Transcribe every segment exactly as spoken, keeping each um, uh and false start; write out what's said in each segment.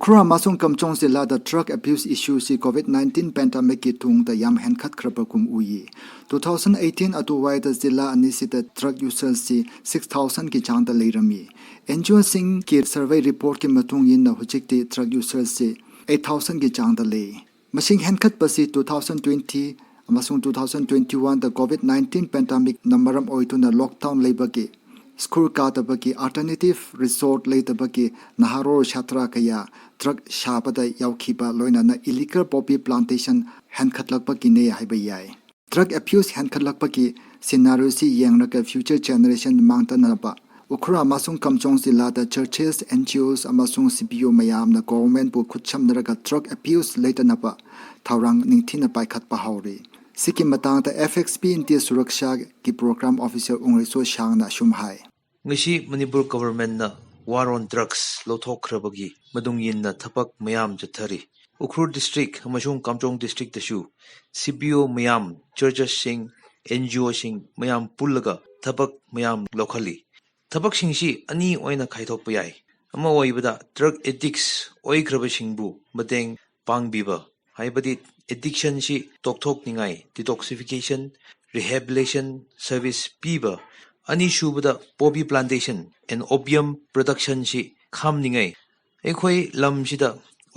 ꯎꯈ꯭ꯔꯨꯜ ꯑꯃꯁꯨꯡ ꯀꯥꯝꯖꯣꯡ ꯖꯤꯂꯥꯗ drug abuse issue ꯁꯤ COVID nineteen pandemic ꯀꯤ ꯇꯨꯡꯗ ꯌꯥꯝ ꯍꯦꯟꯒꯠꯈ꯭ꯔꯕꯒꯨꯝ ꯎꯏ꯫ Two thousand eighteen ꯑꯗꯨꯋꯥꯏꯗ ꯖꯤꯂꯥ ꯑꯅꯤꯁꯤꯗ drug users ꯁꯤ six thousand ꯀꯤ ꯆꯥꯡꯗ ꯂꯩꯔꯝꯃꯤ꯫ NGO ꯁꯤꯡꯒꯤ survey report ꯀꯤ ꯃꯇꯨꯡ ꯏꯟꯅ ꯍꯧꯖꯤꯛꯇꯤ drug users ꯁꯤ eight thousand ꯀꯤ ꯆꯥꯡꯗ ꯂꯩ꯫ ꯃꯁꯤꯡ ꯍꯦꯟꯒꯠꯄꯁꯤ two thousand twenty ꯑꯃꯁꯨꯡ two thousand twenty one ꯗ COVID nineteen pandemic ꯅ ꯃꯔꯝ ꯑꯣꯏꯗꯨꯅ lockdown ꯂꯩꯕꯒꯤ, ꯁ꯭ꯀꯨꯜ ꯀꯥꯗꯕꯒꯤ, alternative resort ꯂꯩꯇꯕꯒꯤ ꯅꯍꯥꯔꯣꯜ ꯁꯥꯇ꯭ꯔ ꯀꯌꯥ drug ꯁꯥꯕꯗ ꯌꯥꯎꯈꯤꯕ, ꯂꯣꯏꯅꯅ illegal poppy plantation ꯍꯦꯟꯒꯠꯂꯛꯄꯒꯤꯅꯦ ꯍꯥꯏꯕ ꯌꯥꯏ꯫ Drug abuse ꯍꯦꯟꯒꯠꯂꯛꯄꯒꯤ scenario ꯁꯤ ꯌꯦꯡꯂꯒ future generation ꯃꯥꯡꯗꯅꯕ ꯎꯈ꯭ꯔꯨꯜ ꯑꯃꯁꯨꯡ ꯀꯥꯝꯖꯣꯡ ꯖꯤꯂꯥꯗ churches, NGOs ꯑꯃꯁꯨꯡ CBO ꯃꯌꯥꯝꯅ government ꯄꯨ ꯈꯨꯠꯁꯝꯅꯔꯒ drug abuse ꯂꯩꯇꯅꯕ ꯊꯧꯔꯥꯡ ꯅꯤꯡꯊꯤꯅ ꯄꯥꯏꯈꯠꯄ ꯍꯧꯔꯤ꯫ ꯁꯤꯒꯤ ꯃꯇꯥꯡꯗ FXB India Suraksha ꯒꯤ program officer ꯎꯪꯔꯩꯁꯣ ꯁꯥꯡꯅ ꯑꯁꯨꯝ ꯍꯥꯏ꯫ ꯉꯁꯤ ꯃꯅꯤꯄꯨꯔ government ꯅ war on drugs ꯂꯧꯊꯣꯛꯈ꯭ꯔꯕꯒꯤ ꯃꯇꯨꯡ ꯏꯟꯅ ꯊꯕꯛ ꯃꯌꯥꯝ ꯆꯠꯊꯔꯤ꯫ ꯎꯈ꯭ꯔꯨꯜ district ꯑꯃꯁꯨꯡ ꯀꯥꯝꯖꯣꯡ district ꯇꯁꯨ CBO ꯃꯌꯥꯝ, churches ꯁꯤꯡ, NGO ꯁꯤꯡ ꯃꯌꯥꯝ ꯄꯨꯜꯂꯒ ꯊꯕꯛ ꯃꯌꯥꯝ ꯂꯧꯈꯠꯂꯤ꯫ ꯊꯕꯛꯁꯤꯡꯁꯤ ꯑꯅꯤ ꯑꯣꯏꯅ ꯈꯥꯏꯗꯣꯛꯄ ꯌꯥꯏ꯫ ꯑꯃ ꯑꯣꯏꯕꯗ drug addicts ꯑꯣꯏꯈ꯭ꯔꯕꯁꯤꯡꯕꯨ ꯃꯇꯦꯡ ꯄꯥꯡꯕꯤꯕ, ꯍꯥꯏꯕꯗꯤ addiction ꯁꯤ ꯇꯣꯛꯊꯣꯛꯅꯤꯡꯉꯥꯏ detoxification, rehabilitation service ꯄꯤꯕ꯫ ꯑꯅꯤꯁꯨꯕꯗ poppy plantation and opium production ꯁꯤ ꯈꯥꯝꯅꯤꯡꯉꯥꯏ꯫ ꯑꯩꯈꯣꯏ ꯂꯝꯁꯤꯗ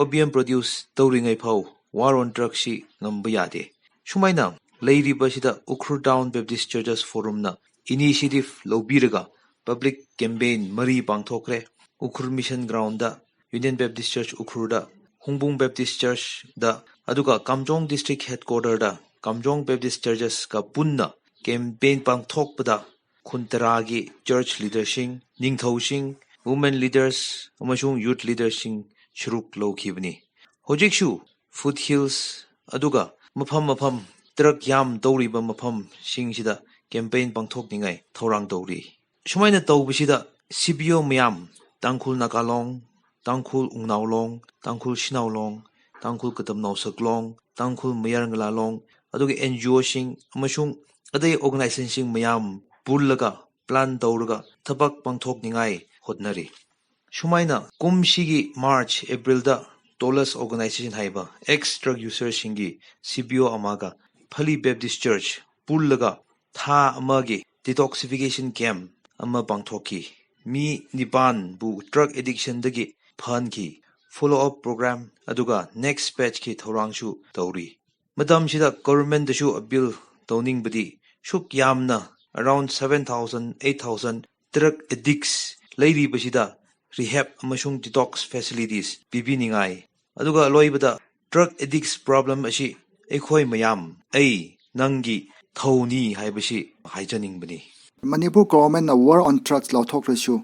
opium produce ꯇꯧꯔꯤꯉꯩ ꯐꯥꯎ war on drugs ꯁꯤ ꯉꯝꯕ ꯌꯥꯗꯦ꯫ ꯁꯨꯃꯥꯏꯅ ꯂꯩꯔꯤꯕꯁꯤꯗ Ukhrul Town Baptist Churches Forum ꯅ initiative ꯂꯧꯕꯤꯔꯒ public campaign ꯃꯔꯤ ꯄꯥꯡꯊꯣꯛꯈ꯭ꯔꯦ꯫ ꯎꯈ꯭ꯔꯨꯜ Mission Ground ꯗ, Union Baptist Church ꯎꯈ꯭ꯔꯨꯜꯗ, ꯍꯣꯡꯕꯨꯡ Baptist Church ꯗ, ꯑꯗꯨꯒ ꯀꯥꯝꯖꯣꯡ district headquarter ꯗ ꯀꯥꯝꯖꯣꯡ Baptist Churches ꯀ ꯄꯨꯟꯅ campaign ꯄꯥꯡꯊꯣꯛꯄꯗ ꯈꯨꯟ ꯇꯔꯥꯒꯤ church leader ꯁꯤꯡ, ꯅꯤꯡꯊꯧꯁꯤꯡ, women leaders ꯑꯃꯁꯨꯡ youth leader ꯁꯤꯡ ꯁꯔꯨꯛ ꯂꯧꯈꯤꯕꯅꯤ꯫ ꯍꯧꯖꯤꯛꯁꯨ foothills ꯑꯗꯨꯒ ꯃꯐꯝ ꯃꯐꯝ drug ꯌꯥꯝ ꯇꯧꯔꯤꯕ ꯃꯐꯝꯁꯤꯡꯁꯤꯗ campaign ꯄꯥꯡꯊꯣꯛꯅꯤꯡꯉꯥꯏ ꯊꯧꯔꯥꯡ ꯇꯧꯔꯤ꯫ ꯁꯨꯃꯥꯏꯅ ꯇꯧꯕꯁꯤꯗ CBO ꯃꯌꯥꯝ, ꯇꯥꯡꯈꯨꯜ ꯅꯥꯒꯥꯂꯣꯡ, ꯇꯥꯡꯈꯨꯜ ꯎꯡꯅꯥꯎꯂꯣꯡ, ꯇꯥꯡꯈꯨꯜ ꯁꯤꯅꯥꯎꯂꯣꯡ, ꯇꯥꯡꯈꯨꯜ ꯀꯗꯝꯅꯥꯎ ꯁꯛꯂꯣꯡ, ꯇꯥꯡꯈꯨꯜ ꯃꯌꯥꯔ ꯉꯂꯥꯂꯣꯡ, ꯑꯗꯨꯒ NGO ꯁꯤꯡ ꯑꯃꯁꯨꯡ ꯑꯇꯩ organization ꯁꯤꯡ ꯃꯌꯥꯝ ꯄꯨꯜꯂꯒ plan ꯇꯧꯔꯒ ꯊꯕꯛ ꯄꯥꯡꯊꯣꯛꯅꯤꯡꯉꯥꯏ ꯍꯣꯠꯅꯔꯤ꯫ ꯁꯨꯃꯥꯏꯅ ꯀꯨꯝꯁꯤꯒꯤ March April ꯗ ꯇꯣꯂꯁ ꯑꯣꯔꯒꯅꯥꯏꯖꯦꯁꯟ ꯍꯥꯏꯕ ꯑꯦꯛꯁ ꯗ꯭ꯔꯒ ꯌꯨꯖꯔꯁꯤꯡꯒꯤ ꯁꯤ ꯕꯤ ꯑꯣ ꯑꯃꯒ ꯐꯂꯤ ꯕꯦꯞꯇꯤꯁ ꯆꯔꯆ ꯄꯨꯜꯂꯒ ꯊꯥ ꯑꯃꯒꯤ ꯗꯤꯇꯣꯛꯁꯤꯐꯤꯀꯦꯁꯟ ꯀꯦꯝꯞ ꯑꯃ ꯄꯥꯡꯊꯣꯛꯈꯤ꯫ ꯃꯤ ꯅꯤꯄꯥꯟꯕꯨ ꯗ꯭ꯔꯒ ꯑꯦꯗꯤꯛꯁꯟꯗꯒꯤ ꯐꯍꯟꯈꯤ꯫ ꯐꯣꯂꯣ ꯑꯞ ꯄ꯭ꯔꯣꯒ꯭ꯔꯥꯝ ꯑꯗꯨꯒ ꯅꯦꯛꯁ ꯕꯦꯆꯀꯤ ꯊꯧꯔꯥꯡꯁꯨ ꯇꯧꯔꯤ꯫ ꯃꯇꯝꯁꯤꯗ ꯒꯣꯚꯔꯟꯃꯦꯟꯠꯇꯁꯨ ꯑꯄꯤꯜ ꯇꯧꯅꯤꯡꯕꯗꯤ, ꯁꯨꯛ ꯌꯥꯝꯅ around seven thousand, eight thousand drug addicts ꯂꯩꯔꯤꯕꯁꯤꯗ ꯔꯤꯍꯦꯕ ꯑꯃꯁꯨꯡ ꯗꯤꯇꯣꯛꯁ ꯐꯦꯁꯤꯂꯤꯇꯤꯁ ꯄꯤꯕꯤꯅꯤꯡꯉꯥꯏ, ꯑꯗꯨꯒ ꯑꯂꯣꯏꯕꯗ ꯗ꯭ꯔꯒ ꯑꯦꯗꯤꯛꯁ ꯄ꯭ꯔꯣꯕ꯭ꯂꯦꯝ ꯑꯁꯤ ꯑꯩꯈꯣꯏ ꯃꯌꯥꯝ, ꯑꯩ, ꯅꯪꯒꯤ ꯊꯧꯅꯤ ꯍꯥꯏꯕꯁꯤ ꯍꯥꯏꯖꯅꯤꯡꯕꯅꯤ꯫ ꯃꯅꯤꯄꯨꯔ ꯒꯣꯚꯔꯟꯃꯦꯟꯠꯅ War on Drugs ꯂꯥꯎꯊꯣꯛꯂꯁꯨ,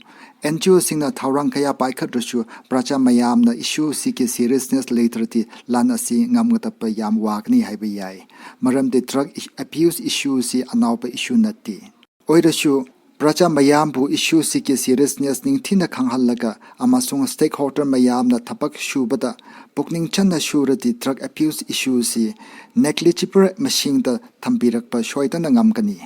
ꯑꯦꯟ ꯖꯤ ꯑꯣꯁꯤꯡꯅ ꯊꯧꯔꯥꯡ ꯀꯌꯥ ꯄꯥꯏꯈꯠꯂꯁꯨ, ꯄ꯭ꯔꯖꯥ ꯃꯌꯥꯝꯅ ꯏꯁꯨꯁꯤꯒꯤ ꯁꯤꯔꯤꯌꯁꯅꯦꯁ ꯂꯩꯇ꯭ꯔꯗꯤ ꯂꯥꯟ ꯑꯁꯤ ꯉꯝꯒꯗꯕ ꯌꯥꯝ ꯋꯥꯒꯅꯤ ꯍꯥꯏꯕ ꯌꯥꯏ꯫ ꯃꯔꯝꯗꯤ ꯗ꯭ꯔꯒ ꯑꯦꯕ꯭ꯌꯨꯁ ꯏꯁꯨꯁꯤ ꯑꯅꯧꯕ ꯏꯁꯨ ꯅꯠꯇꯦ꯫ ꯑꯣꯏꯔꯁꯨ, ꯄ꯭ꯔꯖꯥ ꯃꯌꯥꯝꯕꯨ ꯏꯁꯨꯁꯤꯒꯤ ꯁꯤꯔꯤꯌꯁꯅꯦꯁ ꯅꯤꯡꯊꯤꯅ ꯈꯪꯍꯜꯂꯒ ꯑꯃꯁꯨꯡ ꯁ꯭ꯇꯦꯛꯍꯣꯜꯗꯔ ꯃꯌꯥꯝꯅ ꯊꯕꯛ ꯁꯨꯕꯗ ꯄꯨꯛꯅꯤꯡ ꯆꯪꯅ ꯁꯨꯔꯗꯤ ꯗ꯭ꯔꯒ ꯑꯦꯕ꯭ꯌꯨꯁ ꯏꯁꯨꯁꯤ ꯅꯦꯒ꯭ꯂꯤꯖꯤꯕꯜ ꯃꯁꯤꯡꯗ ꯊꯝꯕꯤꯔꯛꯄ ꯁꯣꯏꯗꯅ ꯉꯝꯒꯅꯤ꯫